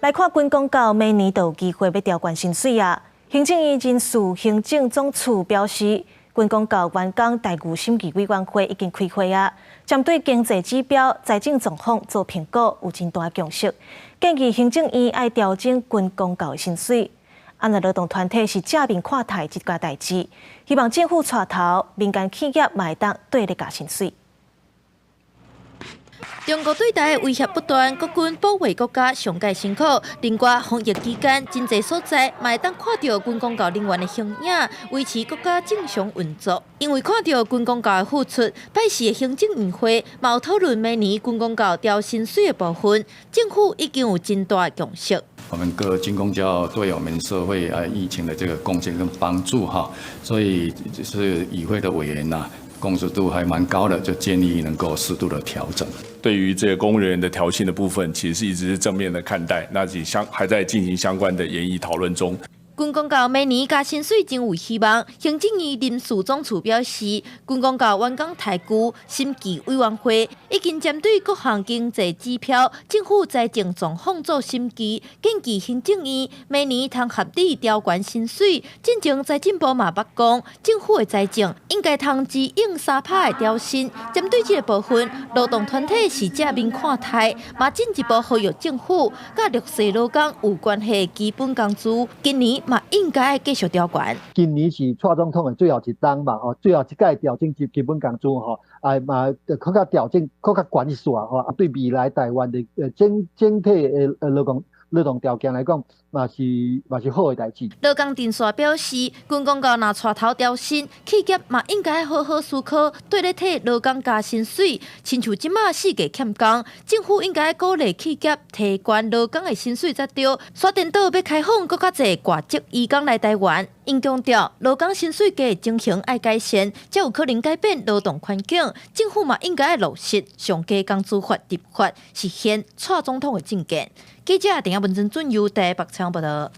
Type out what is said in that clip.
來看軍公教每年都有機會欲調懸薪水啊。行政院人事行政總處表示，軍公教員工待遇審議委員會已經開會啊，針對經濟指標、財政狀況做評估，有真大共識，建議行政院愛調整軍公教的薪水。啊，若勞動團體是正面看待這個代誌，希望政府帶頭，民間企業嘛會當綴咧加薪水。中國對台威脅不斷，國軍保衛國家上蓋辛苦。另外，防疫期間，真濟所在嘛會當看著軍公教人員的形影，維持國家正常運作。因為看著軍公教的付出，拜四的行政院會嘛有討論明年軍公教調薪水的部分，政府已經有真大的共識。我們各軍公教對我們社會啊疫情的這個貢獻跟幫助哈，所以就是與會的委員吶，共識度還蠻高的，就建議能夠適度的調整。對於這個公務人員的調薪的部分，其實是一直是正面的看待，那也相還在進行相關的研議討論中。軍公教明年加薪水真有希望。行政院人事總處表示，軍公教員工待遇審計委員會已經針對各項經濟指標、政府財政狀況做審計，建議行政院明年通合理調懸薪水。進前財政部嘛捌講，政府的財政應該通支應3%的調薪。針對這個部分，勞動團體是正面看待，嘛進一步呼籲政府佮弱勢勞工有關係的基本工資，今年嘛應該繼續調懸。今年是蔡總統的最後一冬嘛，吼，最後一屆調整基本工資吼，啊嘛閣較調整，閣較懸一線吼，啊對未來台灣的整整體的勞動條件來講，嘛是好的代誌。勞工陣線表示，軍公教若帶頭調薪，企業嘛應該好好思考，綴咧替勞工加薪水。親像這馬四界欠工，政府應該鼓勵企業提懸勞工的薪水才對。沙田島欲開放閣較濟外籍移工來台灣，𪜶強調勞工薪水低的情形愛改善，才有可能改變勞動環境。政府嘛應該落實上低工資法立法，實現蔡總統的政見。記者鄭亞文、曾俊由台北採訪報道。